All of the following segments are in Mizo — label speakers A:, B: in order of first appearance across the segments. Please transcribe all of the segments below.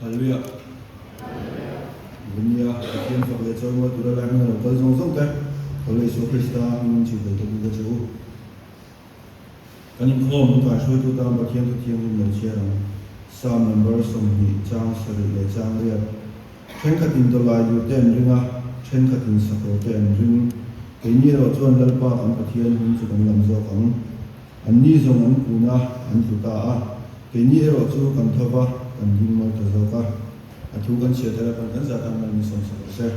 A: Hallelujah. Nia, Pathian fak leh chawimawi tura lai hmuna lo kal zawng zawng te, Tho leh Isua Krista hmingin chhipbel ta bik a che u. Kan inkhawm kan kaihruaitu tan Pathian thu thianghlim lo chhiar ang. Psalm number 20 chang 7 leh chang riat. Thenkhatin dawlai dur te an ring a, thenkhatin sakawr te an ring. Keini erawh chuan Lalpa kan Pathian hming chu kan lam zawk ang. Anni zawng an kun a, an tlu ta a. Keini erawh chu kan tho va, kan ding mawi ta zawk a. A thu kan chhiat ela kan kan zat ang mai min sawmsak rawh se.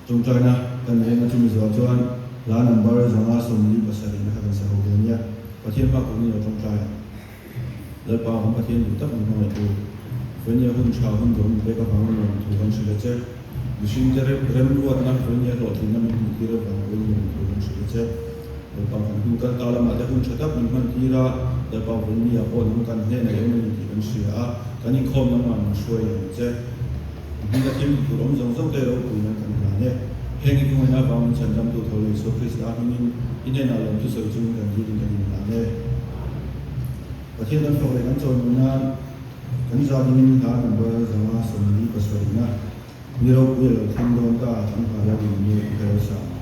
A: Tawngtaina kan reng a chumi zawh chuan hla number 547 na kha kan sa ho ve nia. Pathian hma kun in lo tawngtai ang. Lalpa kan Pathian duh tak min hmangaih tu. Vawnia hun tha hun dawm min pek avangin lawm thu kan hrilh a che. Mihring te remruatna vawnia hlawhtlinna min hmuh tir avang pawhin lawm thu kan hrilh a che. Lalpa kan hun kal ta lamah te hun tha tak min hman tir a, Lalpa vawnia pawh nang kan hnenah i awm a ni tih kan hria a, kan inkhawm nangmah min hruai leh ang che. Hming a thil tur awm zawng zawng te ropui nan kan hlan e. Heng i kawngin avang min chhandamtu tho leh Isua Krista hmingin i hnenah lawm chu sawi chungin kan dilin kan inhlan e. Pathian kan fak leh kan chawimawi nan kan za dingin hla number 547 na ni ropui a lo thleng dawn ta kan hmai a rin ni ka lo sa ang.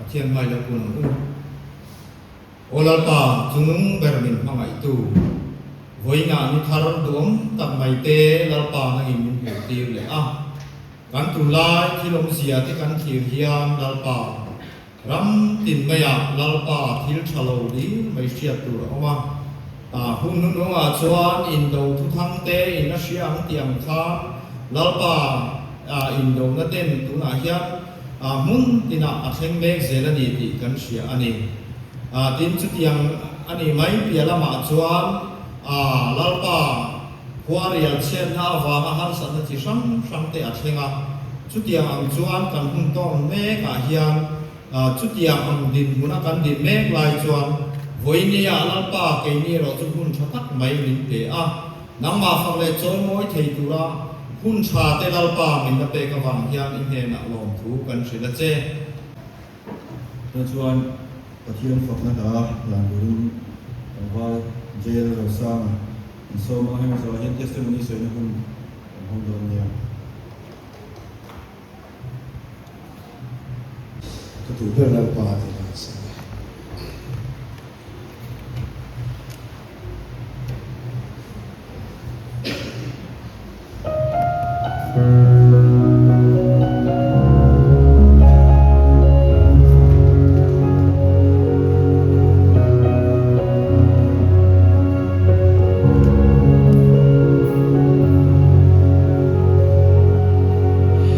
B: Pathian hmai lo kun ang u. Aw Lalpa, chungnung ber min hmangaihtu, vawiinah ni thar duhawm tak mai te Lalpa nangin min hmuh tir leh a. Kan tunlai thil awmzia te kan thlir hian Lalpa, ram tin maiah Lalpa thil tha lo dil mai hriat tur a awm a. Hun hnuhnungah chuan indo thuthang te in a hria ang tih ang khan Lalpa indona ten tunah hian hmun tinah a thleng mek zel a ni tih kan hria a ni. Tin, chutiang a nih mai piah lamah chuan Lalpa khua rial chhiatna avanga harsatna chi hrang hrang te a thleng a. Chutiang ang chuan kan hun tawn mekah hian chutiang ang dinhmuna kan din mek lai chuan vawinia Lalpa keini erawh chu hun tha tak mai min pe a. Nangmah fak leh chawimawi thei tura hun tha te Lalpa min la pek avang hian i hnenah lawmthu kan hrilh a che.
A: Tuna chuan Pathian fakna hla hlan turin tlangval Jail Rosanga an sawm a, hemi zawhah hian testimony sawina hun kan hawng dawn nia.
C: Ka duh ber Lalpa tih hla an sa a.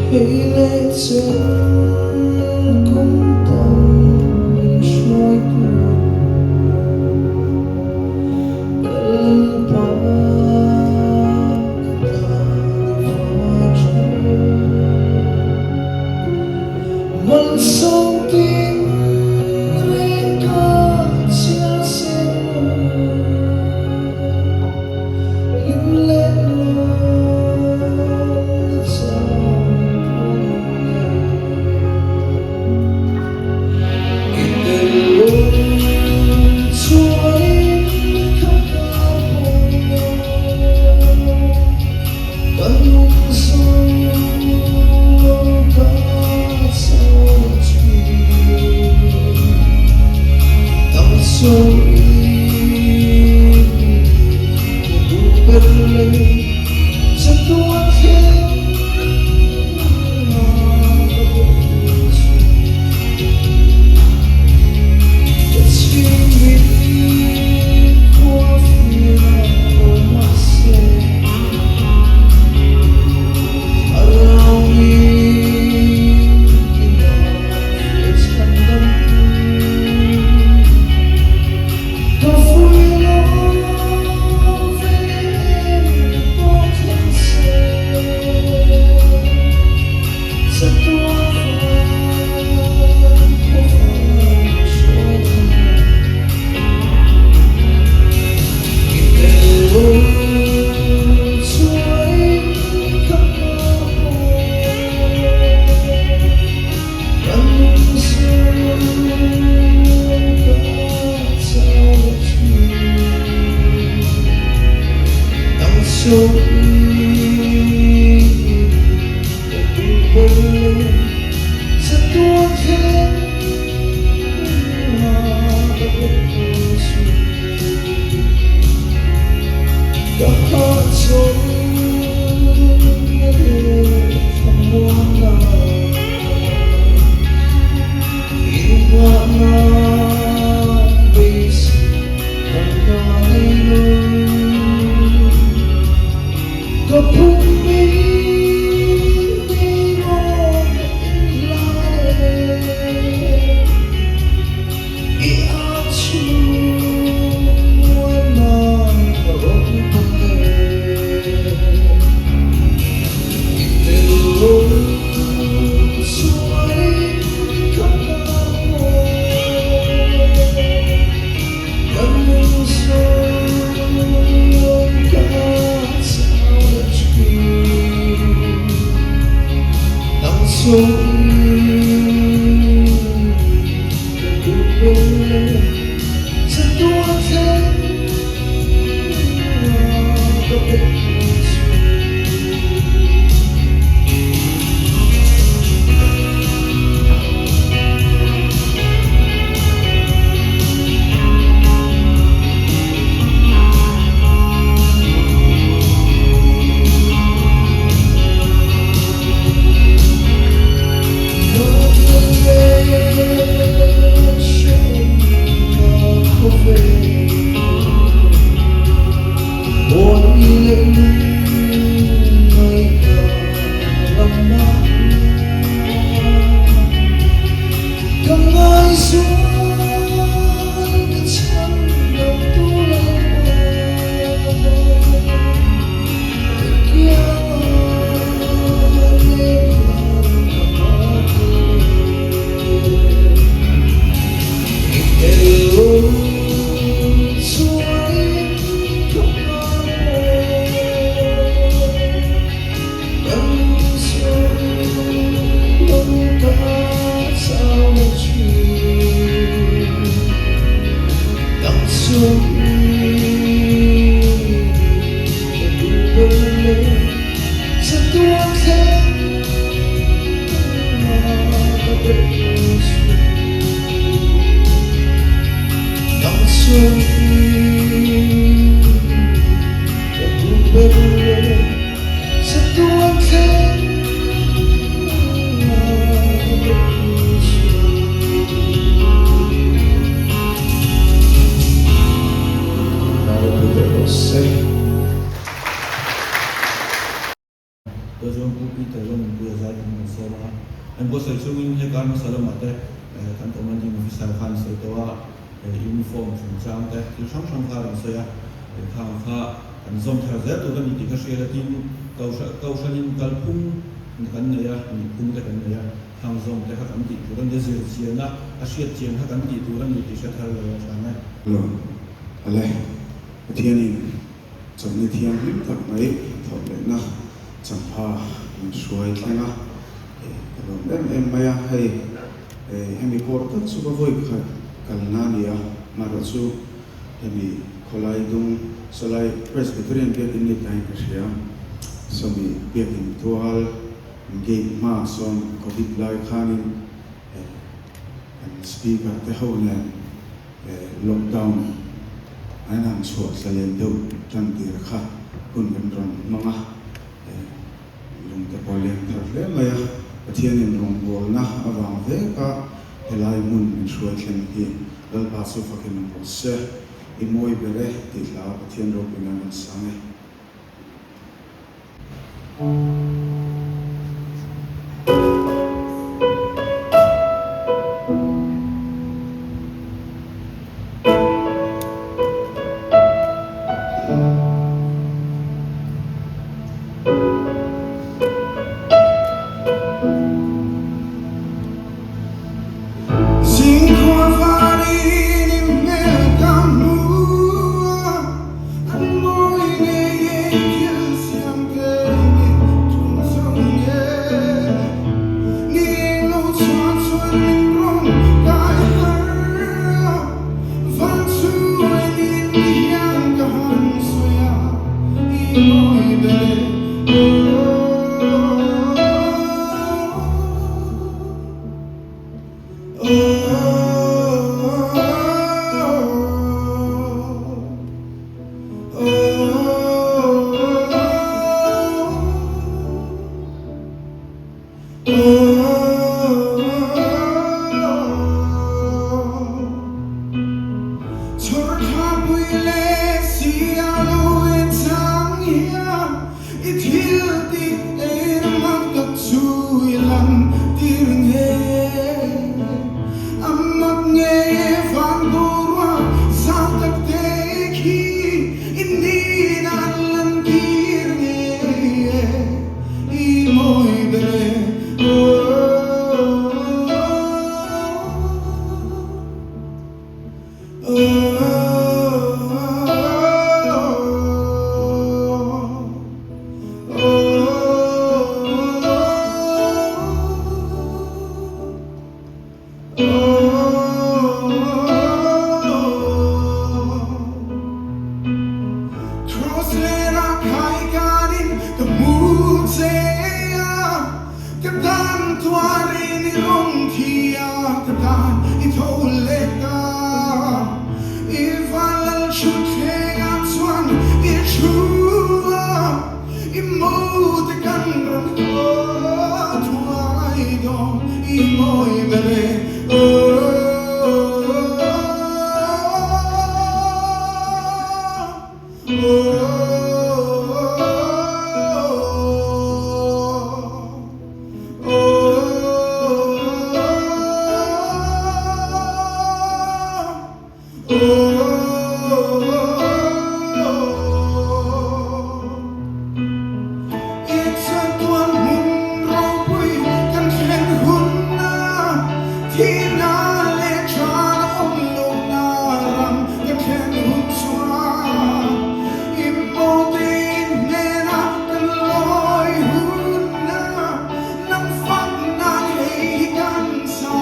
C: Hei leh chen kum tam.
A: Tawzawng Pu Peter Lalnunpuia zai kan rawn sawm a, an buatsaih chungin he kar hmasa lamah te kan commanding officer khan sawi tawh a, uniform chungchang te thil hrang hrang kha a rawn sawi a, khang kha kan zawm thar zel tur a ni tih ka hriat a, tin Kohhranin kalphung kan nei a, nihphung te kan nei a, khang zawm te kha kan tih tur a ni a, zir chian a, a hriat chian kha kan tih tur a ni tih hre thar lo a tha nge.
C: Lo, ale, Pathianin Chawlhni thianghlim tak mai thawh lehna champha min hruai thleng a, ka lawm em em mai a, hei hemi kawr tak chu ka vawi khat kalna a ni a, amaherawh chu hemi khawlai dung sawlai Presbyterian biakin ni tain ka hria, sawmi biakin tual gate hmaah sawn Covid lai khanin kan speaker te ho nen Lockdown an han chhuah thla len deuh tan tir kha hun kan rawn hmang a, lungte pawh leng thar hle mai a, Pathianin rawngbawlna avang vek a helai hmun min hruai thleng hi Lalpa chu fakin awm rawh se, i mawi ber e tih hla Pathian ropui nan an sang e. mawi ber e Oh Chhawrthlapui leh sialo en chang hian i thil tih ei ram tak chu i lan tir nge? A mak nge van boruak zau tak te khi i nin an lan tir nge? I mawi ber e oh. Cross lera khai kanin ka hmu che a, Ka tan tuarin i rawn thi a, ka tan i tho leh a. I vanlal thutthlengah chuan i thu a, i mote kan rawn haw thuai dawn, i mawi ber e, oh. Thihna leh ṭhana awm lohna ram ka thlen hun chuan i mawtin hnenah kan lawi hunna nang fak nan hei hi kan sa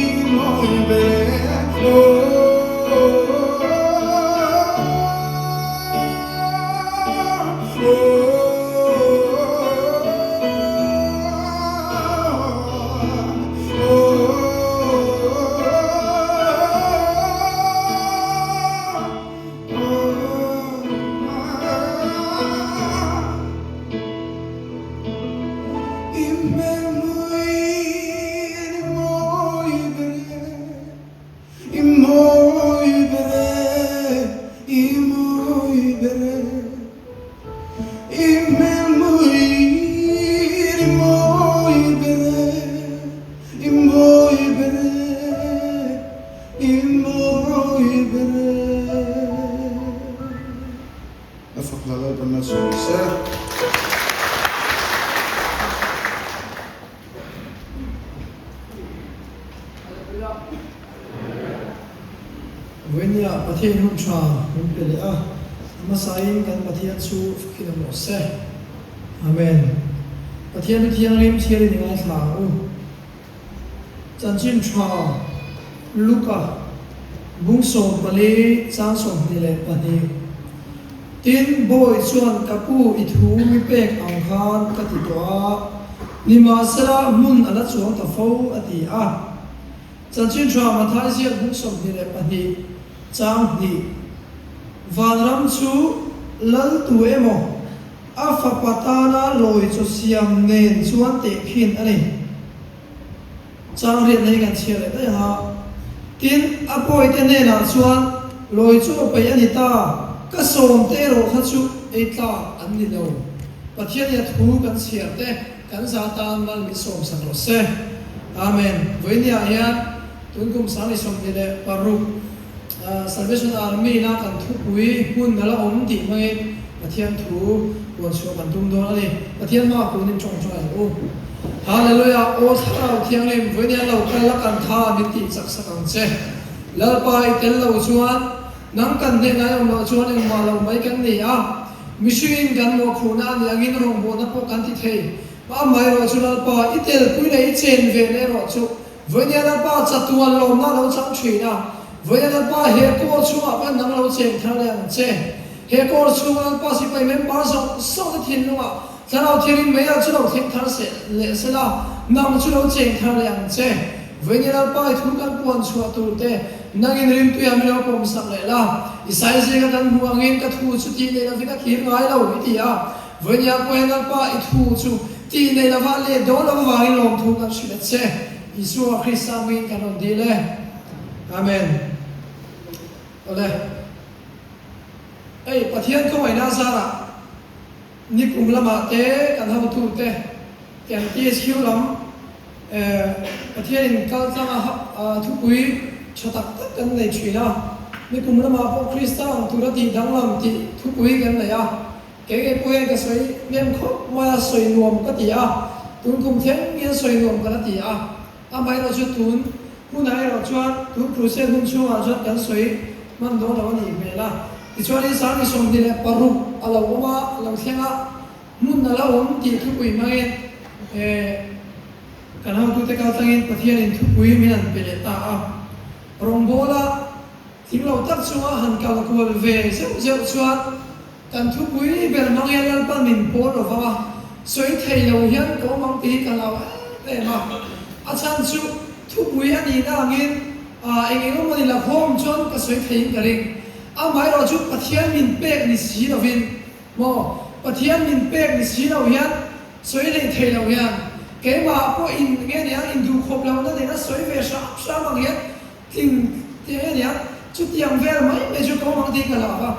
C: i mawi ve aw. I mawi ber e, i mawi ber e, I hmelmui i mawi ber e, i mawi ber e, i mawi ber e. A fak la Lalpan malsawm se.
D: Vawinia Pathian hun tha min pe leh a, a hmasain kan Pathian chu fakin awm rawh se. Amen. Pathian thu thianghlim chhiarin i ngaithla ang u. Chanchin tha Luka bung 14 chang 22. Tin, Bawi chuan ka pu i thu mi pek ang khan ka ti tawh a, nimahsela hmun a la chuang ta fo, a ti a. Chanchin tha Mathai ziak bung 22 chang hnih, Vanram chu lal tu emaw a fapa tana lawi chaw siam nen chuan tehkhin a ni. Chang riatna hi kan chhiar leh daih ang a. Tin, a pawite hnenah chuan, Lawi chu a peih a ni ta, ka sawmte erawh kha chu ei tlak an ni lo. Pathian i a thu kan chhiar te kan za tan mal min sawmsak rawh se. Amen. Vawinia hian tun kum 26 Salvation Army na kan thupui hmun a la awm tih hmangin Pathian thu puan chhuah kan tum dawn a ni. Pathian hma kunin tawngtai ang u. Hallelujah! Aw Thlarau Thianghlim, vawinia lo kal la kan tha min tih chak sak ang che. Lalpa i tel lo chuan nang kan hneh ngai awm loh chuan engmah lo mai kan ni a. Mihringin kan mawhphuhna a nih angin rawngbawlna pawh kan ti thei. Amaherawh chu Lalpa i telpui leh i chen ve na erawh chu Vawinia Lalpa chatuan lawmna a lo chang thin a, Vawinia Lalpa he kaw chhungah khan nang lo cheng thar leh ang che. He kawr chhunga Lalpa sipai member zawng zawngte thinlungah Thlarau Thianghlim mei ah chu lo thleng thar seh leh sela, nang chu lo cheng thar leh ang che. Vawiin Lalpa i thu kan puan chhuah tur te, nangin rimtuiah min lo pawm sak leh la. I sai zinga kan hmuh angin ka thu chu tih neih lovin a kir ngai lo, i ti a. Vawiin ah pawh hian Lalpa i thu chu tih neih lova leh dawn lo avangin lawmthu kan hrilh a che. Isua Krista hmingin kan rawn dil e. Amen. Awle. Hei Pathian khawngaihna zarah. Nikum lamah te kan hotute kan THQ lam Pathianin kal tlanga thupui tha tak tak kan nei thin a. Nikum lamah pawh Krista ang tura tih danglam tih thupui kan nei a. Kei ngei pawh hian ka sawi hnem khawp mai a, sawi nuam ka ti a. Tun kum thleng hian sawi nuam ka la ti a. Amaherawhchu tun hunah erawh chuan tun crusade hun chhungah chuan kan sawi hman dawn lo a nih hmel a. Tichuanin Sangni 26 a lo awm a, a lo thleng a, hmun a la awm tih thupui hmangin kan hotute kal tlangin Pathianin thupui min han pe leh ta a. Rawngbawla thing lo tak chunga han kal kual ve zeuh zeuh chuan Kan thupui ber hmang hian Lalpa min pawl lo vang a, sawi thei lo hian ka awm ang tih hi ka hlau em em a. A chhan chu thupui a nihna angin eng eng emaw ni lakhawm chuan ka sawi theiin ka ring. Amaherawh chu Pathian min pek ni si lovin maw, Pathian min pek ni si lo hian sawi leh thei lo hian keimah pawh in nge nia induhkhawp lohna nena sawi ve hram hram ang hian Tling teh a nia, chutiang vel mai mai chu ka awm ang tih ka lak a,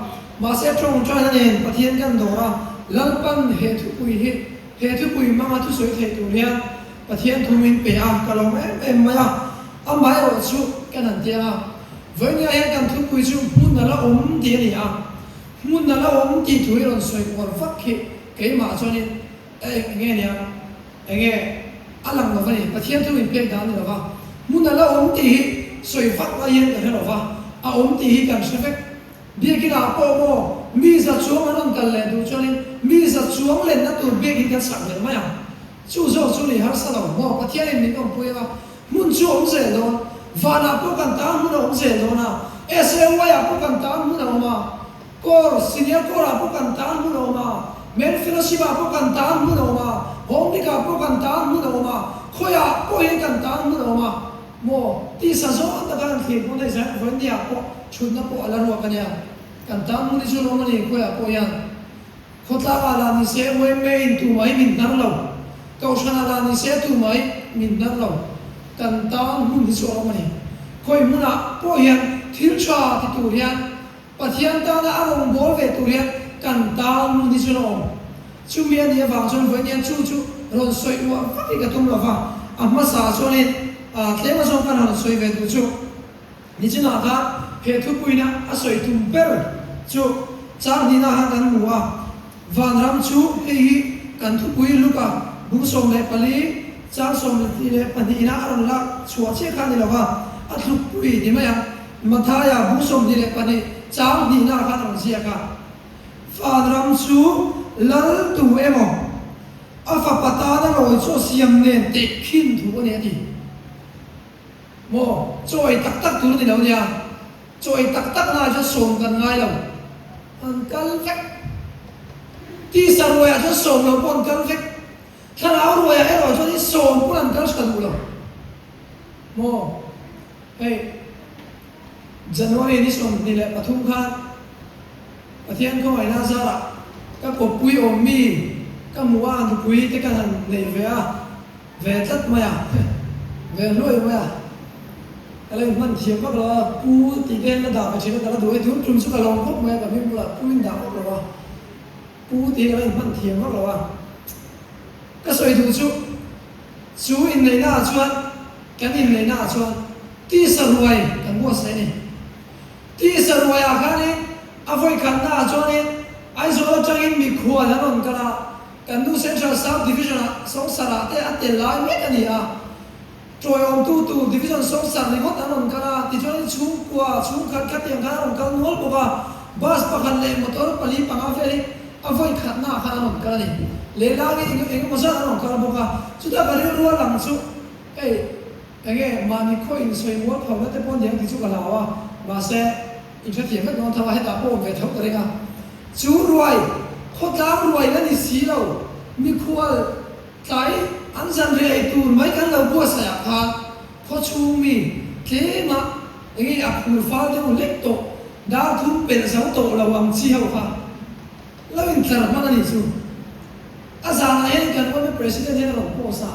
D: mahse tawngtaina nen Pathian kan dawr a, Lalpan he thupui hi, he thupui hmanga thusawi theih tur hian Pathian thu min pe a, ka lawm em em mai a, amaherawh chu kan han tiang a, vawinia hian kan thupui chu hmun a la awm tih a ni a, hmun a la awm tih thu hi rawn sawi kual vak hi keimah chuanin eng nge nia. Enge a lang lo va ni, Pathian thu min pek dan a ni lo va, hmun a la awm tih hi sawi vak lai hian ka hre lo va, a awm tih hi kan hre vek. Biakin ah pawh maw mi za chuang an rawn kal leh duh chuanin mi za chuang lenna tur biakin kan sak belh mai ang. Chu zawk chu ni harsa lo maw, Pathianin min awmpui anga hmun chu awm zel dawn, vanah pawh kan tan hmun a awm zel dawn a, SAY ah pawh kan tan hmun a awm a, Corps, Senior Corps ah pawh kan tan hmun a awm a, Men Fellowship ah pawh kan tan hmun a awm a, Home League ah pawh kan tan hmun a awm a, khawiah pawh hian kan tan hmun a awm a maw? Tisa zawng taka kan thlir pawn hei zai vawiin ah pawh thutna pawh a la ruak a nia. Kan tan hmun hi chu lawm a ni khawiah pawh hian. Khawtlang ah lah ni se yma in tumah hi min hnar lo, Kohhran ah lah ni se tumah hi min hnar lo. Kan tan hmun hi chu a awm a ni. Khawi hmunah pawh hian thil tha ti tur hian Pathian tana a rawngbâwl ve tur hian kan tân hmun hi chu la awm. Chumi a nih avâng chuan vawiin hian chu chu rawn sawi uah vak hi ka tum lo va, a hmasa chuanin tlem azawng kan rawn sawi ve duh chu. Nichinah khan he thupuina a sawi tum ber chu chang hnihna khan kan hmu a, Vanram chu hei hi kan thupui Luka bung 14 chang 22 a rawn lak chhuah chiah kha a ni lo va, a tlukpui ni mai ang. Mathaia bung 22 chang hnihna khan a rawn ziak a, Vanram chu lal tu emaw a fapa tana rawi chaw siam nen teh khin thu a ni a ti. Maw, chaw ei tak tak tur a ni lo nia, chaw ei tak tak naah chuan sawm kan ngai lo, an kal vek. Tisa ruaiah chuan sawm lo pawh an kal vek, thlarau ruaiah erawh chuan i sawm pawn an kal tha duh lo. Maw, hei January ni 23 khan Pathian khawngaihna zarah ka kawppui awm mi ka hmuh a, nupui te ka han nei ve a, Ve tlat mai a, ve hluai mai a, ka la inhman thiam vak lo a, pu tih te hian la dah ve thin a, ka la duh e, tun tum chu ka lawm khawp mai a, ka hming bulah pu in dah vak lo a, pu tih hi ka la inhman thiam vak lo a, ka sawi duh chu, chu inneihna ah chuan, kan inneihna ah chuan tisa ruai kan buatsaih a ni. Tisa ruai ah khanin a vawikhatna ah chuanin Aizawl atangin mikhual an rawn kal a, Kan nu Central Sub Division ah Sawngsarah te a tel lai mek a ni a, tawiawmtu tur Division Sawngsar ringawt an rawn kal a, tichuanin chhungkua, chhungkhat khatiang khan a rawn kal nual bawk a, bus pakhat leh motor pali panga vel hi a vawi khatna ah khan a rawn kal a ni. Lehlangin eng eng emaw zat an rawn kal bawk a, chutah ka rilru a lang chu hei enge mahni khaw insawi mual pho na te pawh aniang tih chu ka hlau a, mahse in hrethiam vek dawn tho a, hetah pawh awm ve tho ka ring a. Chu ruai, khawtlang ruai la ni si lo, mikhual tlai an zanriah ei tur mai kan lo buatsaih ah khan khawchhung mi tlema enge a phur fal deuh hlek tawh, dar thum pelh zo tawh lo ang chi ho kha lo intlar hman a nih chu. A zanah hian kan yma President hian a rawn post a.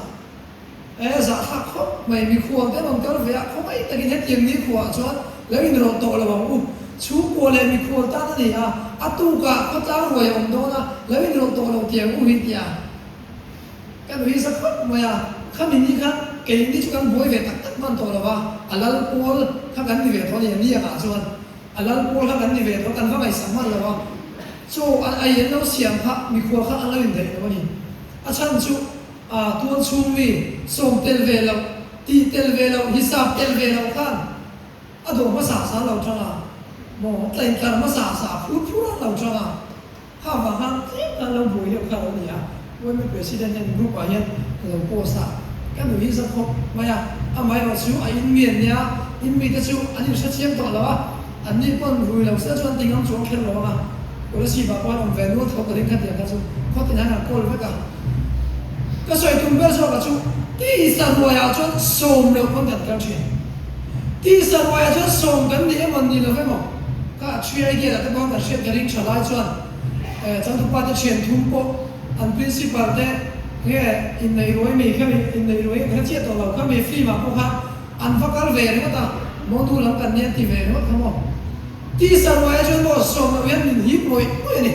D: E zahthlak khawp mai, mikhual te rawn kal ve a, khawngaih takin hetiang ni khuaah chuan lo inrawlh tawh lo ang u. Chhungkua leh mikhual tan a ni a, a tukah khawtlang ruai a awm dawn a, lo inrawlh tawh lo tiang u hi tia ka nuih za khawp mai a. Khami ni khan keini chu kan buai ve tak tak hman tawh lo va, a lal pawl kha kan ni ve tawh a ni, a ni angah chuan a lal pawl kha kan ni ve tawh, kan va ngaihsak hman lo a, chaw an ei an lo siam kha mikhual kha an lo indaih lo a ni. A chhan chu. A tual chhung mi sawm tel ve loh, tih tel ve loh, hisap tel ve loh khan a dawh hmasa sa lo tang a, maw tlain tlar hmasa sa phur phur an lo tang a, kha vang khan tlem khan lo buai deuh kha lo ni a, yma President hian group ah hian a lo post a, ka nuih hi za khawp mai a, amaherawh chu a in mian nia, in mite chu an inhre chiang tawh lo a, an ni pawn rui lo se chuan tingam chuang kher lo ang a, policy ah pawh an awm ve nual tho ka ring kha tiang kha chu khawtin hian an kawl vek a. Ka sawi tum ber zawk ah chu tisa ruaiah chuan sawm loh pawn kan kal thin. Tisa ruaiah chuan sawm kan ni emaw ni lo emaw ka thian idea te pawh kan hriat ka ring tha lai chuan changtupa te thian thum pawh an principal te nge inneih ruai mi kha mi inneih ruai ka hre chiah tawh lo kha mi film ah pawh khan an va kal ve ringawt a mawnu lam kan nia ti ve ringawt kha maw. Tisa ruaiah chuan maw sawm loh hian min hip ngawih ngawih a ni.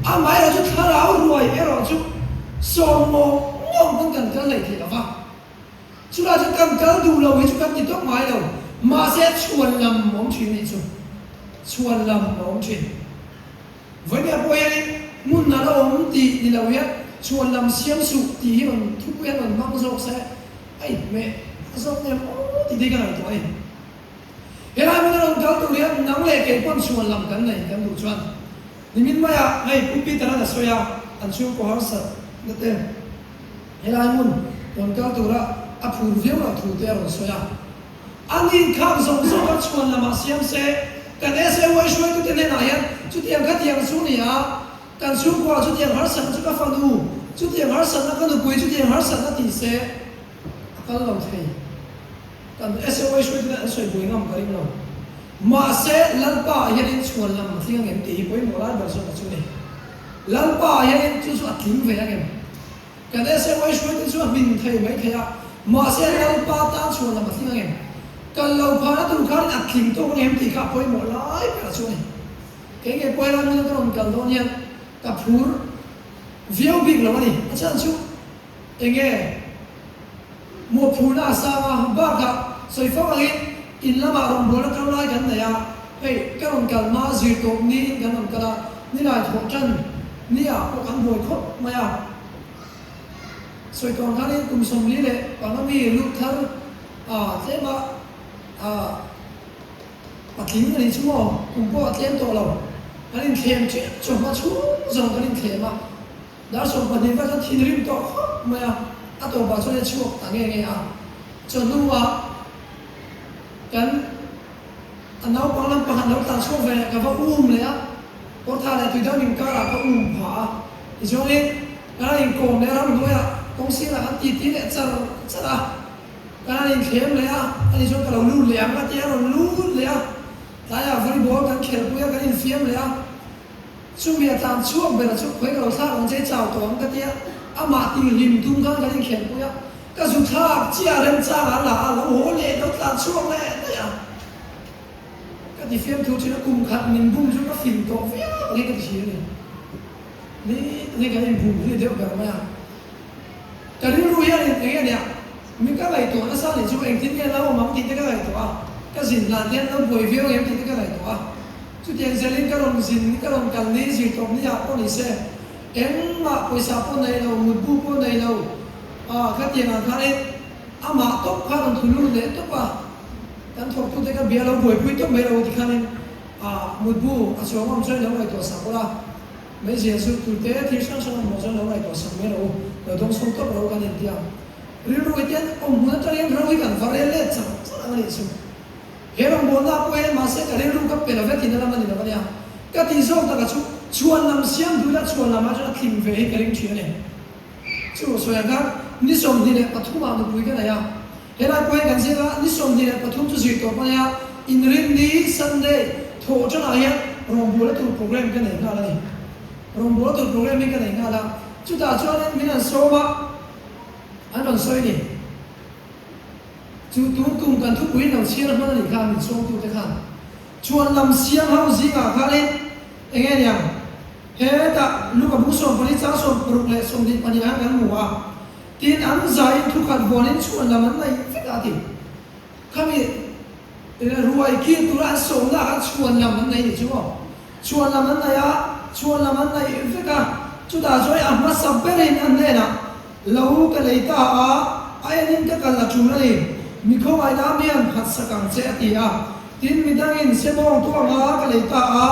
D: Amaherawh chu thlarau ruai erawh chu sawm ngawng ngawng pawn kan kal hlei thei lo va. Chulai chu kan kal duh lo hi chu kan ti tawp ngai lo. Mahse chhuan lam a awm thin anih chu. Chhuan lam a awm thin. Vawinia pawh hianin hmun a la awm tih ni lo hian chhuan lam siam suh tih hi rawn thupui an rawn hmang zawk se a inhmeh zawk nem aw tih te hi ka ngaihtuah a ni. Helai hmun a rawn kal tur hian nang leh kei pawn chhuan lam kan nei kan duh chuan nimin maiah hei Pu Peter-a'n a sawi a, an chhungkaw harsat na te helai hmun rawn kal tura a phur viau loh thu te a rawn sawi a. A nin khak zawng zawng kha chhuan lamah siam se, kan SAY hruaitute hnenah hian chutiang khatiang chu ni a, kan chhungkua chutiang harsatna chu ka fanu, chutiang harsatna ka nupui, chutiang harsatna ti se a kal lo thei. Kan SOA hruaitute an sawi buai ngam ka ring lo. Mahse, Lalpa ah hianin chhuan lam a tling angem tih hi pawimawh lai ber zawk a chu ni. Lalpa ah hianin chu chu a tling ve angem? Kan SOA hruaite chu a hmin thei mai thei a, mahse Lalpa tan chhuan lam a tling angem? Kal lo phahna tur khanin a tling tawk angem tih kha a pawimawh lai ber a chu ni. Kei ngei pawh helai hmuna ka rawn kal dawn hian ka phur viau bik lo a ni. A chhan chu enge? Mawhphurhna a sang a, bakah sawi fo angin in lamah rawngbawlna kal lai kan nei a, hei ka rawn kal hma zir tawp niin kan rawn kal a, nilai thawh tan ni ah pawh kan buai khawp mai a. Sawi tawh ang khanin kum 45 mi lut thar a tlem a, a patling a nih chu maw, kum pawh a tlem tawh lo, kan inthlem ṭep chawhma chhung zawng kan inthlem a. Dar 12 vel khan thinrim tawh khawp mai a, a tawpah chuan a chhuak ta nge nge a. Chawhnuah kan a naupang lam pakhat lo tlan chhuak ve leh ka va um leh a, kawrtha leh tuidang inkarah ka um phah a. Tichuanin kan han inkawm leh a, ramhnuaiah kawng sirah kan titi leh char char a, kan han inthlem leh a, ani chuan ka lo lut leh ang a ti a, a rawn lut leh a, tlaiah volleyball kan khelhpui a, kan infiam leh a. Chumi a tlan chhuak ber chu khawi ka lo thlak ang che chau tawh ang ka tia, amah ti hlim tum khan kan inkhelhpui a, ka zu thlak chiah remchang ah la a lo haw leh lo tlan chhuak leh daih a. Ka ti fiamthu thin a, kum khat min bum chu ka fim tawh viau ang hi ka ti thin a ni. Ni ni kan inbum hi deuh ber mai a. Ka rilru hian eng nge nia, mi ka ngaihtuah nasa nih chu engtin nge lo awm ang tih te ka ngaihtuah a, ka zin hlan hian lo buai viau ang em tih te ka ngaihtuah a. Chutiang zelin ka rawn zin, ka rawn kal ni zir tawp ni ah pawh ni se, engmah pawisa pawh nei lo, mutbu pawh nei lo, ah khatiang ang khanin amah tawp kha rawn thu lut leh tawp a, kan thawktute ka bia lo buaipui tawp mai lo ti khanin ah mutbu a chuang awm chuan i lo ngaihtuah sak ula, meizial chu tute thil hrang hrang awm chuan lo ngaihtuah sak mai rawh u, lo dawng chhung tawp rawh u kan inti ang. Rilru hi tian awm hmun atangin ro hi kan va rel let char char ang a nih chu. He rawngbawlna pawh hian mahse ka rilru ka pe lo vek tihna lam a ni lo a nia. Ka tih zawk taka chu chhuanlam siam duh ila chhuanlam ah chuan a tling ve hi ka ring thin a ni. Chu sawi ang khan ni 23 ah nupui ka nei a, helai pawh hian kan ziak a, ni 23 chu zir tawp a nia, Inrinni, Sunday, thawh tanah hian rawngbawlna tur program ka nei nghal a ni. Rawngbawlna tur program hi ka nei nghal a, chutah chuanin min han sawm a, an rawn sawi a ni. Chu tun kum kan thupui lo chhiar hman a nih kha min sawmtute khan. Chuan lam siam ho zingah khanin eng nge niang? Hetah Luka bung 14 chang 60 leh 22 ah kan hmu a, tin an zaiin thukhat vuanin chhuan lam an nei vek a ti. Khami ruai kir tura an sawmna ah khan chhuan lam an nei nih chu maw? Chhuan lam an nei a, chhuan lam an nei vek a, chutah chuan a hmasa berin a hnenah Lo ka lei ta a, a enin ka kal a tul a ni. Mi khawngaihna mian phatsak ang che a ti a. Tin, mi dangin sebawng tuanga ka lei ta a,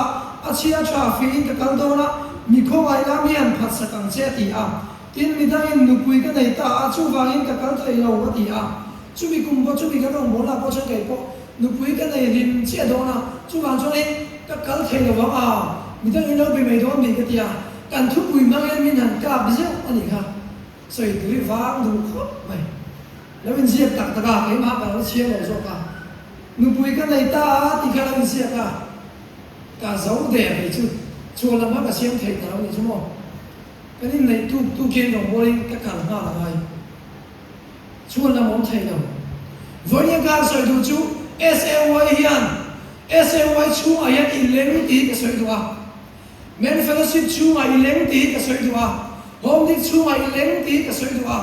D: a chhia tha fiin ka kal dawn a, mi khawngaihna mian phatsak ang che a ti a. Tin, mi dangin nupui ka nei ta a, chuvangin ka kal thei lo a ti a. Chumi kum pawh chumi kan rawn bawlna pawh chuan kei pawh nupui ka nei hlim chiah dawn a, chuvang chuanin ka kal thei lo vang a, mi dangin lo be mai dawn mi ka ti a. Kan thupui hmangin min han kap zeuh a nih kha, sawi tui vang duh khawp mai. Lo inziak tak tak a, keimah ka lo chhiar lo zawk a, nupui ka nei ta a tih kha lo inziak a, ka zo der kei chu, chhuah lam kha ka siam thei ta lo nih chu maw. Kan inneih tuk tuk hian rawngbawlin ka kal nghal a ngai. Chhuah lam awm thei lo. Vawiin khan sawi duh chu SAY hian SAY chhungah hian i leng tih hi ka sawi duh a. Men Fellowship chhungah i leng tih hi ka sawi duh a, Home League chhungah i leng tih hi ka sawi duh a,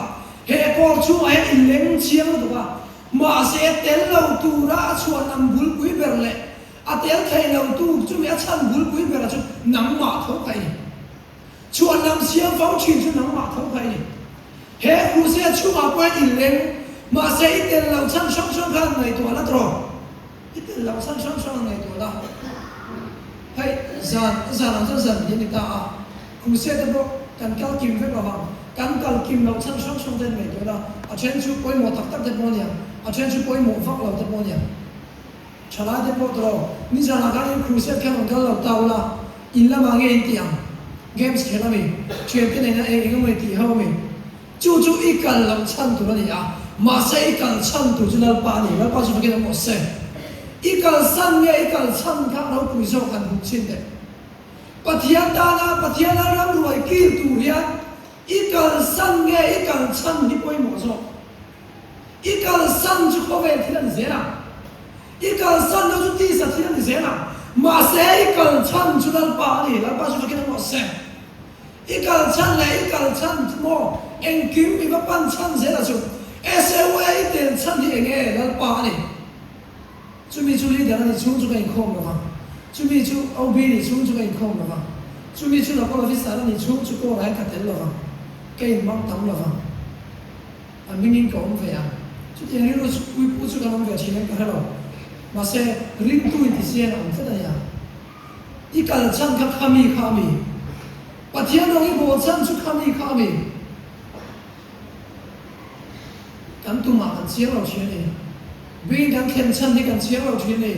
D: he Accord chhungah hian i leng chiang lutuk a, mahse tel lo tura a chhuanlam bulpui ber leh a tel thei lo tu chumi a chhan bulpui bera chu nangmah tho kha i ni. Chhuanlam siam fo thin chu nangmah tho kha i ni. He Crusade chhungah pawh hian i leng, mahse i tel lo chhan hrang hrang khan ngaihtuah la tawh. I tel loh chhan hrang hrang a ngaihtuah la. Hei, zan, zan ang chuan zan hi a ni ta a. Crusade te pawh kan kal kim vek lo vang. Kan kal kim loh chhan hrang hrang te an ngaihtuah la. A then chu pawimawh tak tak te pawh a ni ang. A then chu pawimawh vak lo te pawh a ni ang. Thalai te pawh tawh, nizanah khan in crusade khan rawn kal lo ta ula, in lamah nge in tih ang? Games khelh a mi? Thiante nena eng eng emaw i tih ho a mi? Chu chu i kal loh chhan tur a ni a, mahse i kal chhan tur chu Lalpa a ni, Lalpa chu fakin awm rawh se. I kalsan nge i kal chhan kha ropui zawk han hmuh chin teh. Pathian tana Pathian a ram ruai kir tur hian i kalsan nge i kal chhan hi pawimawh zawk. I kalsan chu khawvel thil a ni zel ang. I kalsan loh chu tisa thil a ni zel ang. Mahse i kal chhan chu Lalpa a ni, Lalpa chu fakin awm rawh se. I kal chhan leh i kal chhan chu maw engkim i va pan chhan zel a chu SAY i tel chhan hi eng nge Lalpa a ni. Chumi chu leader a ni chhung chu ka inkhawm lo vang. Chumi chu OB ni chhung chu ka inkhawm lo vang. Chumi chu local officer a ni chhung chu kawrah hian ka tel lo vang. Ka inmang tam lo vang. A hmingin ka awm ve ang. Chutiang rilru chu puipu chu kan awm ve thin em ka hre lo. Mahse ringtu inti chian a awm tlat a nia. I kal chhan kha khami kha a mi. Pathian rawng i bawl chhan chu khami kha a mi. Kan tumah kan chiang lo thin a ni. Biin kan thlen chhan hi kan chiang lo thin a ni.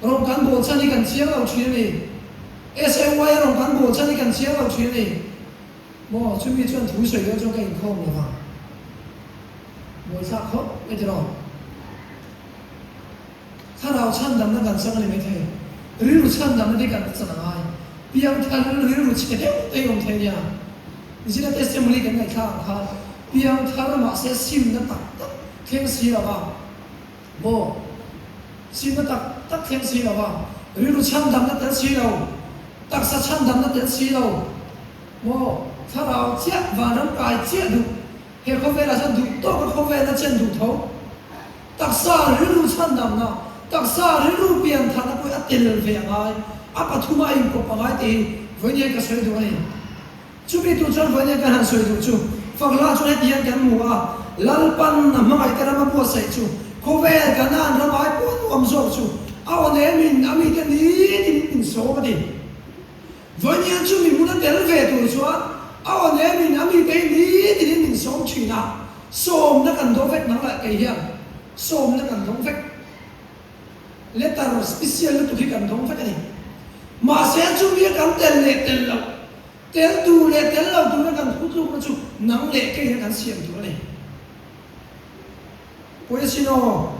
D: Rawng kan bawl chhan hi kan chiang lo thin a ni. SAY a rawng kan bawl chhan hi kan chiang lo thin a ni. Maw, chumi chuan thu sawi dawn chuan ka inkhawm lo vang. Buaithlak khawp mai tiraw. Thlarau chhandamna kan chang a ni maithei. Rilru chhandamna te kan chan a ngai. Piangthar rilru chhe deuh te awm thei nia. Zira testimony kan ngaihthlak ang khan piangthar mahse simna tak tak thleng si lo va. Maw? Simna tak tak thleng si lo va. Rilru chhandamna tel si lo. Taksa chhandamna tel si lo. Maw? Thlarau chiah vanram kai chiah duh. He khawvelah chuan duh tawka khawvela chen duh tho. Taksa rilru chhandamna, taksa rilru pian tharna pawh hi a tel ve a ngai, a pathuma a inkawp a ngai tih hi vawiin ka sawi duh a ni. Chumi tur chuan vawiin kan han sawi duh chu, Fakla chuan heti hian kan hmu a, Lalpan a hmangaihte rama buatsaih chu, khawvel Kanaan ram ai pawh nuam zawk chu a aw nemin a mite nitin in sawm a ti. Vawiin chumi hmuna tel ve tur chuan a aw nemin a mite hi nitin in min sawm thin a, Sawmna kan dawng vek nang lah kei hian sawmna kan dawng vek. Letter special lutuk hi kan dawng vek a ni. Mahse kan tel leh tel loh, tel tur leh tel lo tura kan thutlukna chu nang leh kei hian kan siam tur a ni. Pawi asin aw,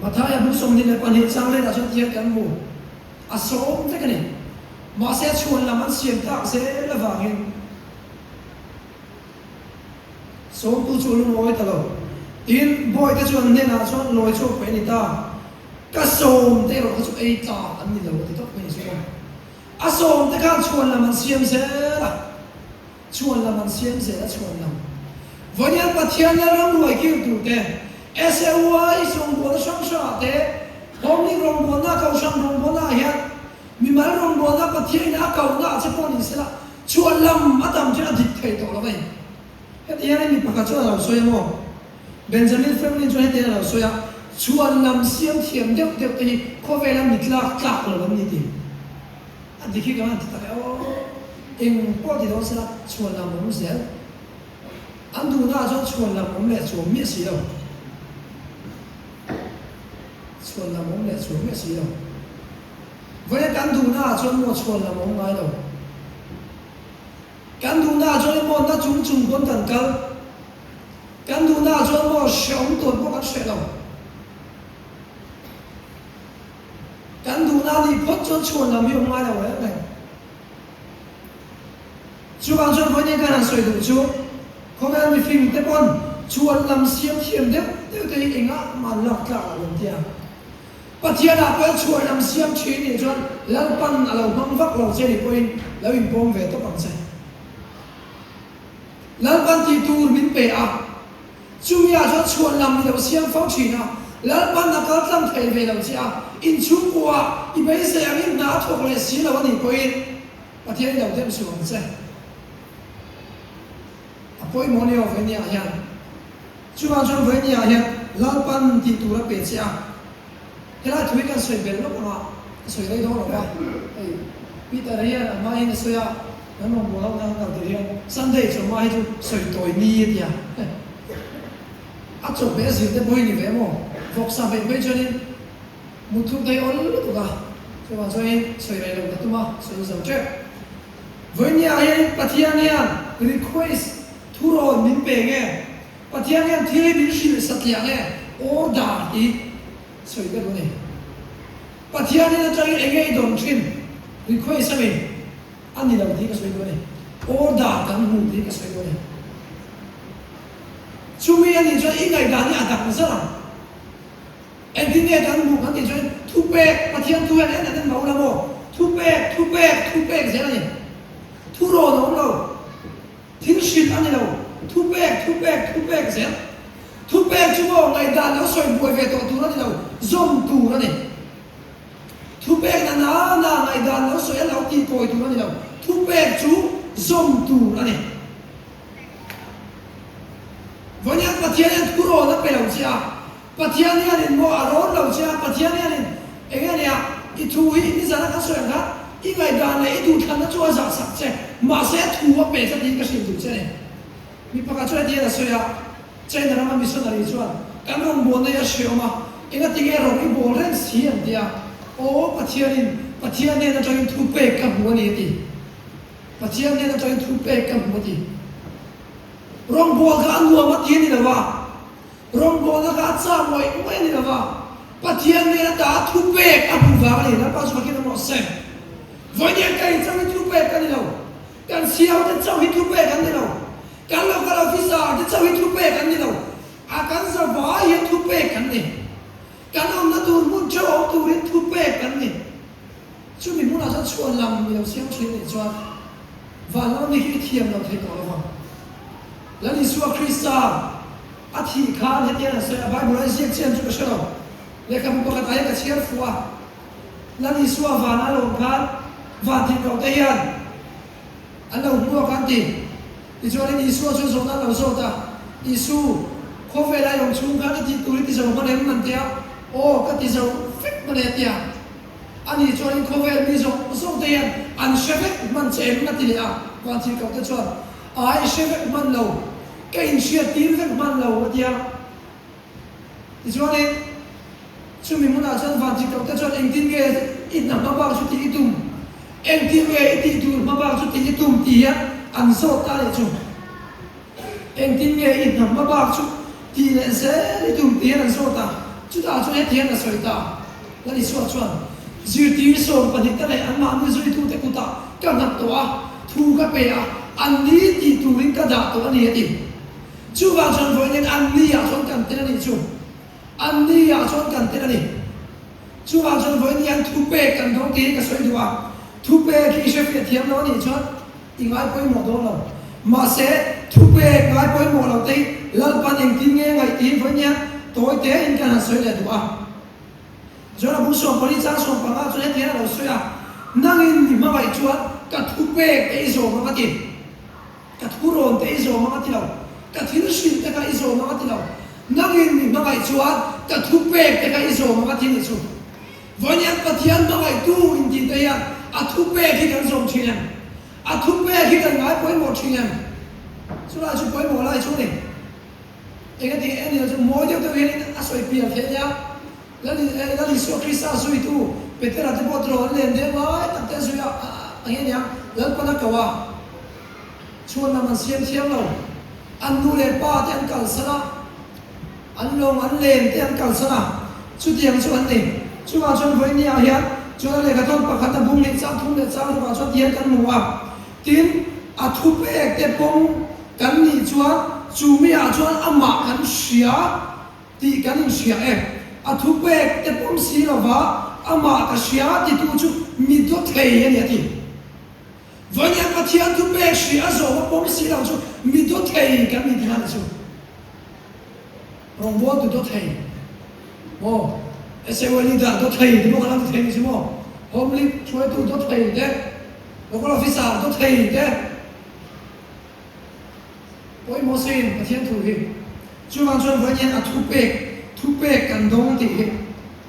D: Mathaia bu 22 chang letah chuan tihian kan hmu, a sawm vek a ni. Mahse chhuan lam an siam tak zel avangin sawmtu chu a lungawi ta lo. Tin, bawihte chu an hnenah chuan lawi chhuak paih a ni ta. Ka sawmte erawh kha chu ei tlak an ni lo a ti tawp mai chu. A sawmte khan chhuan lam an siam zel a. Chhuan lam an siam zel a chhuan lam. Vawiin Pathian leh ramruai kir tur te, SAY rawngbawlna hrang hrangah te, Home rawngbawlna, Kohhran rawngbawlna ah hian mimal rawngbawlna Pathian in a kohna ah che pawh ni sela chhuan lam a tam chuan a dik thei tawh lo a ni. Heti hian mi pakhat chuan a lo sawi a maw? Benjamin Franklin chuan heti hian a lo sawi a, Chhuan lam siam thiam deuh deuh te hi khawvela mi tlak tlak lo an ni ti. A dik hi ka han ti tak e aw. Eng pawh ti dawn sela chhuan lam awm zel. An duhna ah chuan chhuan lam awm leh chuang miah si lo. Chhuan lam awm leh chuang miah si lo. Vawiin kan duhna ah chuan maw chhuan lam awm ngai lo. Kan duhna ah chuan maw na chung chung pawn kan kal. Kan duhna ah chuan maw hreawm tawn pawh kan hreh lo. Kan duhna a nih phawt chuan chhuan lam hi awm ngai lo reng reng. Chuvang chuan vawiin kan han sawi duh chu khawvel mifing te pawn chhuan lam siam thiam deuh deuh te hi engah mah an lak tlak lo an ti a. Pathian ah pawh chhuan lam siam thin nih chuan Lalpan a lo hmang vak lo che nih pawhin lo inpawm ve tawp ang che. Lalpan tih tur min pe a. Chumi ah chuan chhuan lam i lo siam fo thin a, Lalpan a kal tlang thei ve lo che a, inchhungkua i beisei angin hna a thawk leh si lo a nih pawhin Pathian i lo dem suh ang che. A pawimawh ni aw Vawinia ah hian. Chuvang chuan Vawinia ah hian Lalpan tih tur a pe che a, helai thu hi kan sawi belh lawk ang a, ka sawi rei dawn lo va, hei Peter hian a hma hian a sawi a, Kan rawn bual anga kan kal tir hian Sunday chawhma hi chu sawi tawi ni a ti a. A chawhmeh a zir te pawh hi ni ve maw? Vawksa hmeh phei chuanin mutthuk daih awl lutuk a, chuvang chuanin sawi rei lo ka tum a, sawi zo tep. Vawinia hian Pathian hian request thurawn min pe nge? Pathian hian thil hi min hrilh satliah nge? Order tih sawi ka duh a ni. Pathian in atangin enge i dawn thin? Request a mi? A ni lo tih ka sawi dawn e. Order kan hmu tih ka sawi dawn e. Chumi a nih chuan i ngaihdan hi a dang zar ang. Engtin nge kan hmuh kan tih chuan thupek, Pathian thu hian en en mau la maw? Thupek, thupek, thupek zel a ni. Thurawn a awm lo. Thil hrilh a ni lo. Thupek, thupek, thupek zel. Thupek chu maw ngaihdan lo sawi buai ve tawh tur a ni lo, zawm tur a ni. Thupek na na na ngaihdan lo sawi a lo tih kawi tur a ni lo. Thupek chu zawm tur a ni. Vawiin Pathian hian thu rawn a pe lo che a, Pathian hianin maw a rawn lo che a, Pathian hianin eng nge nia i thu hi nizan a kan sawi ang khan i ngaihdan leh i duhthlanna chu a zah sak che, mahse thu a pe che tiin ka hrilh duh che a ni. Mi pakhat chuan heti hian a sawi a. China rama missionary chuan kan rawngbawlna hi a hreawm a, engatinge rawng i bawl reng si an ti a, Aw Pathianin Pathian hnen atangin thu pek ka hmu a ni a ti. Pathian hnen atangin thu pek ka hmu a ti. Rawngbâwl kha a nuam a ti a ni lo va, rawngbâwlna kha a chak ngawih ngawih a ni lo va, Pathian hnen ata a thu pek a hmu vang a ni. Lalpa chu fakin a rawh se. Vawiin ka inchang hi thu pek ka ni lo. Kan siaute chauh hi thu pek an ni lo. Kan local officer te chauh hi thupek an ni lo, a kan zavai hian thupek kan ni. Kan awmna tur hmun theuh awm turin thupek kan ni. Chumi hmunah chuan chhuan lam i lo siam thin nih chuan van lama mi khi i thiam lo thei tawh lo vang. Lal Isua Krista a thih khan hetiang an sawi a, Bible a ziak chian chu ka hre lo. Lehkhabu pakhatah hian ka chhiar fuh a, Lal Isua vana a lawm khan van thih loh te hian An lo hmuak an ti. Tichuanin Isua chu zawhna an lo zawt a, Isu, khawvel a i awm chhung khan i tih tur i ti zo hman em? an ti a. Aw, ka ti zo vek hman e a ti a. Ani chuanin khawvel mi zawng zawng te hian an hre vek hman che em? a ti leh a. Vanthilhkoh te chuan, Ai, hre vek hman lo, ka inhriat tir vek hman lo, a ti a. Tichuanin, chumi hmunah chuan vanchikloh te chuan engtin nge i hna hma bak chu tih i tum? Engtin nge i tih tur hmabak chu tih i tum tih hian an zawt ta leh chu. Engtin nge i hna hmabak chu tih leh zel i tum tih hian an zawt a, chutah chuan heti hian a sawi ta. Lal Isua chuan, Zirtir 12 te leh anmahni zuitute kutah ka nghat tawh a, thu ka pe a, anni tih turin ka dah tawh a ni a ti. Chuvang chuan vawiin anni ah chuan kan tel a nih chu. Anni ah chuan kan tel a ni. Chuvang chuan vawiin hian thupek kan dawng tih hi ka sawi duh a, thupek hi i hrefiah thiam lo a nih chuan i ngai pawimawh dawn lo. Mahse, thupek ngai pawimawh lo te hi Lalpan engtin nge ngaih tih hi vawiin hian tawi tein kan han sawi leh duh a. John a bu 14 chang 15 chuan heti hian a lo sawi a, Nangin mi hmangaih chuan ka thupek te i zawm ang a ti. Ka thurawn te i zawm ang a ti lo. Ka thil hrilh te kha i zawm ang a ti lo. Nangin mi hmangaih chuan ka thupek te kha i zawm ang a ti nih chu. Vawiin Pathian hmangaihtu intih te hian a thupek hi kan zawm thin em? A thupek hi kan ngai pawimawh thin em? Chulai chu pawimawh lai chu a ni. Engati enil chu mawi deuh deuh hianin a sawi pian theih ania. Lal Isua Krista zuitu Petera te pawh tiraw an len deuh lai tak te a zui a ang hian nia Lalpan a ko a, chhuan lam an siam thiam lo. An nu leh pa te an kalsan a, an lawng an len te an kalsan a, chutiang chu an ni. Chuvang chuan vawinia hian chuan a lehkha thawn pakhat a bung leh chang thum leh chang rukah chuan tihian kan hmu a, tin a thupek te pawng kan nih chuan chu miah chuan amah kan hria. Tih kan inhria e. A thupek te pawm si lova amah ka hria titu chu mi dawt thei a ni a ti. Vawiin Pathian thupek hria a zawm a pawm si lo chu mi dawt thei kan ni tihna ni chu. Rawngbawltu dawt thei maw? SAY leader dawt thei ti pawh kan lo ti thei ni chu maw? Home League hruaitu dawt thei te, Local Officer dawt thei te, Pawimawh sein Pathian thu hi chuvang chuan vawiin hian a thupek thupek kan dawng tih hi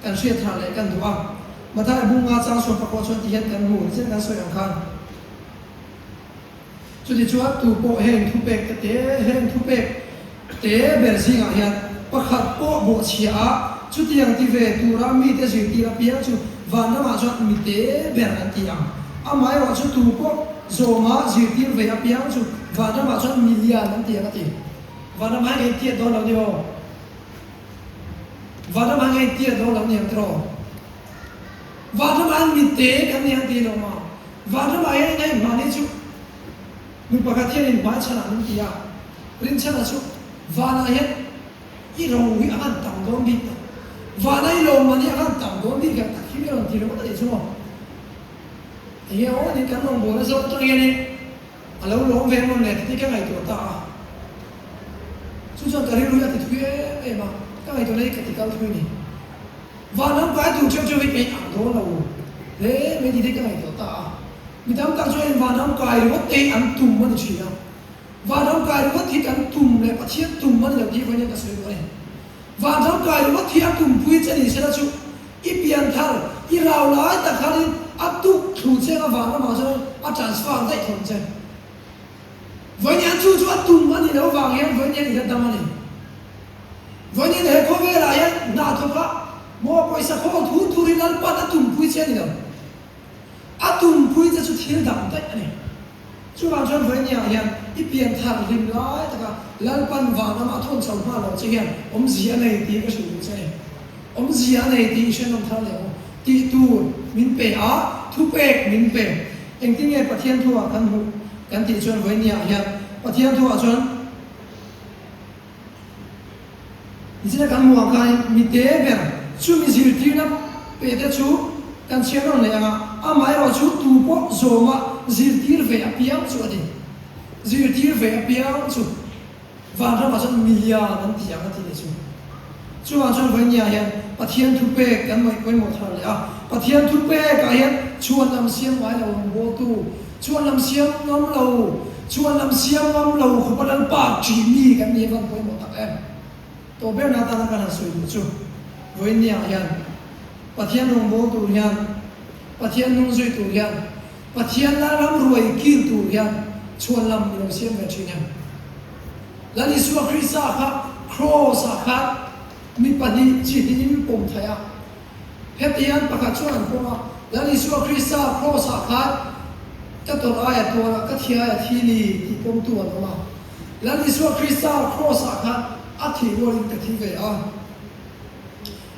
D: kan hriat thar leh kan duh a. Mathai bunga chang suam pakua chuan ti hian kan hmu nichin kan sawi ang khan. Chuti chuan tu pawh heng thupek te te heng thupek te ber zingah hian pakhat pawh bawhchhia a chutiang ti ve tura mite zirtir apiang chu vanramah chuan mite ber an ti ang. Amaherawh chu tu pawh Zawma zirtir ve apiang chu vanramah chuan milian an ti ang a ti. Vanramah hian ka intiat dawn lo ni aw. Vanramah hian ka intiat dawn lo ni ang tiraw. Vanramah hian mitte kan ni ang ti lo maw. Vanramah hian hei mahni chu nu pakhat hian in hmaichhanah min ti a, rinchhanah chu vanah hian i ro hi a han tam dawn bik tak. Vana i lawmman hi a han tam dawn bik ang tak hi mi rawn ti ringawt a nih chu maw. Enge aw nih kan rawngbawlna zawk atang hianin a lo lawm ve mawn le tih ka ngaihtuah ta a. Chu chuan ka rilru hi a ti thui em em a, ka ngaihtuahna hi ka ti kal thui a ni. Vanram kai tur cheu cheu hi kei ang dawn lo hle mai tih te ka ngaihtuah ta a. Mi tam tak chuanin vanram kai ringawt te hi an tum a ni thin a. Vanram kai ringawt hi kan tum leh Pathian tum a ni lo tih vawiin hian ka sawi duh a ni. Vanram kai ringawt hi a tumpui che ni sela chu i pian thar, i rau lai tak khanin a tuk thlu che anga vanramah chuan a transfer daih thawm che. Vawiin hian chu chu a tum a nih loh vang hian vawiin hian i la dam a ni. Vawiin hian he khawvelah hian hna thawk a maw pawisa khawl thur thur hi Lalpan a tumpui che a ni lo. A tumpui che chu thil dang daih a ni. Chuvang chuan vawinia hian i pian thar hlim lai taka Lalpan van lama a thawn chho hma lo che hian awmzia a nei tih ka hrilh duh che a ni. Awmzia a nei tih i hrenawm thar leh maw? Tih tur min pe a, thupek min pe. Engtin nge Pathian thuah kan hmuh kan tih chuan vawinia hian Pathian thuah chuan Nichina kan hmuh ang khanin mite ber chumi zirtirna pe te chu kan chhiar rawn leh ang a, amaherawh chu tu pawh zawma zirtir ve apiang chu a ni. Zirtir ve apiang chu vanramah chuan milian an ti ang a ti leh chu. Chuvang chuan vawinia hian Pathian thupek kan ngaih pawimawh thar leh a, Pathian thupekah hian chhuanlam siam ngai lo ang bawltu, Chhuanlam siam ngam lo, chhuanlam siam ngam lo khawpa Lalpa ṭih mi kan nih van pawimawh tak em? Tawh berna atana kan han sawi duh chu, vawiinniah hian Pathian rawngbâwl tur hian, Pathian hnung zui tur hian, Pathian Lalram ruai kil tur hian chhuanlam i lo siam ve ṭhin em? Lal Isua Krista kha Kraws-ah khan mi pahnih chi hnihin pawm theih a, Hetiang pakhat chuan an pawm a, Lal Isua Krista Kraws-ah khan ka tawrh aia tuar a, ka thi aia thi ni tih pawmtu an awm a. Lal Isua Krista Kraws-ah khan a thih rualin ka thi ve a.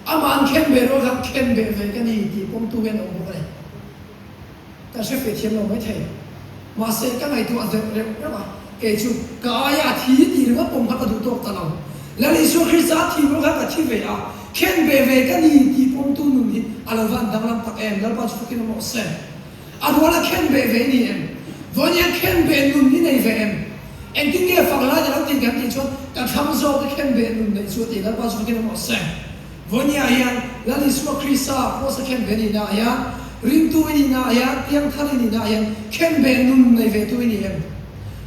D: Amah an khen beh rual khan khen beh ve ka ni tih pawmtu hian awm bawk a ni. Ka hre fe thiam lo maithei. Mahse, ka ngaihtuah deuh reuh reuh a, kei chu ka aia a thi tih ringawt pawm kha ka duh tawk ta lo. Lal Isua Krista a thih rual khan ka thi ve a, khen ve ve ka ni tih pawmtu nun hi a lo van danglam tak em? Lalpa chu fakin awm rawh se. A ruala khen ve ve i ni em? Vawiin hian khen ve nun i nei ve em? Engtin nge fak lai ta lo tih kan tih chuan ka thlang zawk i khen ve nun neih chu a ti. Lalpa chu fakin awm rawh se. Vawinia hian Lal Isua Krista Kraws a khenbeh nihna ah hian, ringtu i nihna ah hian, piangthar i nihna ah hian khenbeh nun nei ve tu i ni em?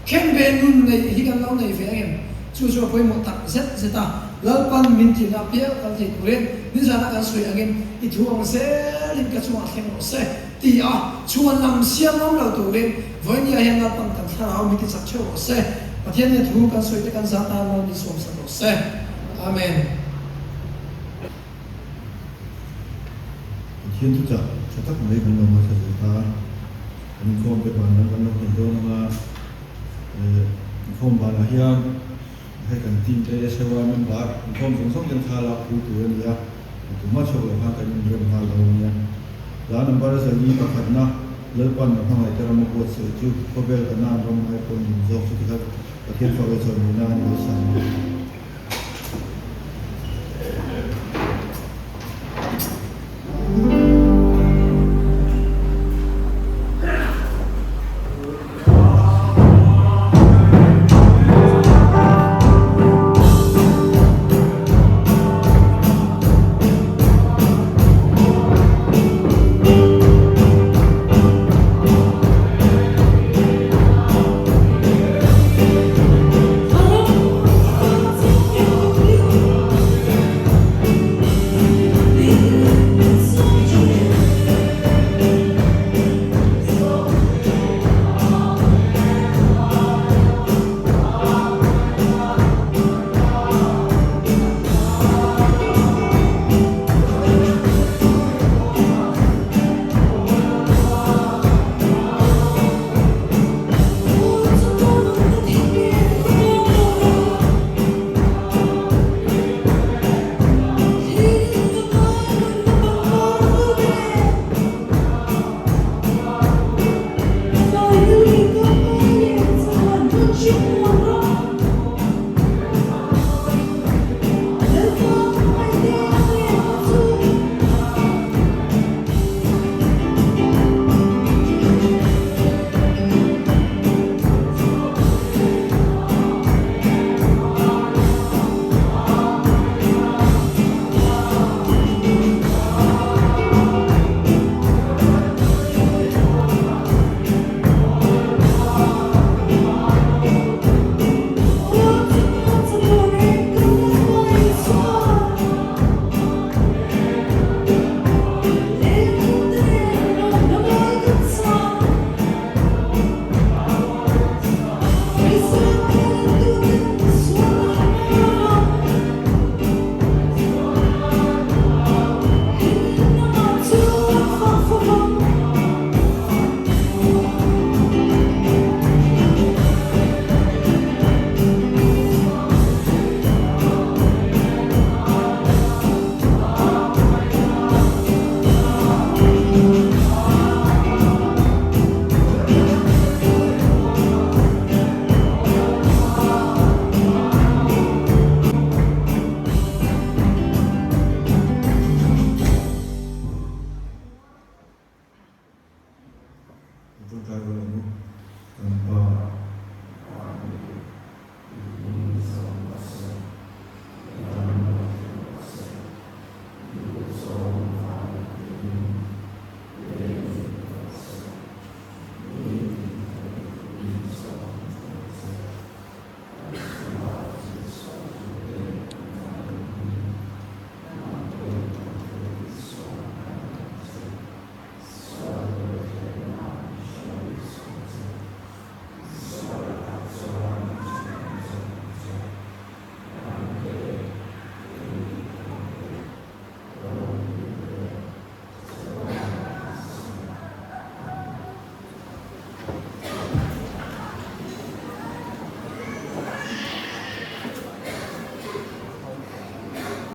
D: Khenbeh nun neih hi kan lo nei ve ang em? Chu chu a pawimawh tak zet zet a, Lalpan min tihna pial kal thei turin nizana kan sawi angin i thu ang zelin ka chungah thleng rawh se ti a, chhuan lam siam ngam lo turin Vawinia hian Lalpan kan thlarau min tichak theuh rawh se. Pathian hian thu kan sawi te kan zah tan lo min sawmsak rawh se. Amen.
A: Pathian thuchah tha tak mai kan lo ngaithla zo ta a, kan inkhawm te ban lam kan lo hnaih dawn ang a, inkhawm banah hian hei kan team te SAY member inkhawm zawng zawng ten thla lak pui tur a ni a, tumah chhuak loh khan kan inrem nghal dawn a nia. Hla number zali pakhatna Lalpan a hmangaihte ram a buatsaih chu khawvel Kanaan ram ai pawh nuam zawk chu tikha Pathian fak leh chawlhmuhna a ni lo sa. Tawngtai rual ang u, kan Pa.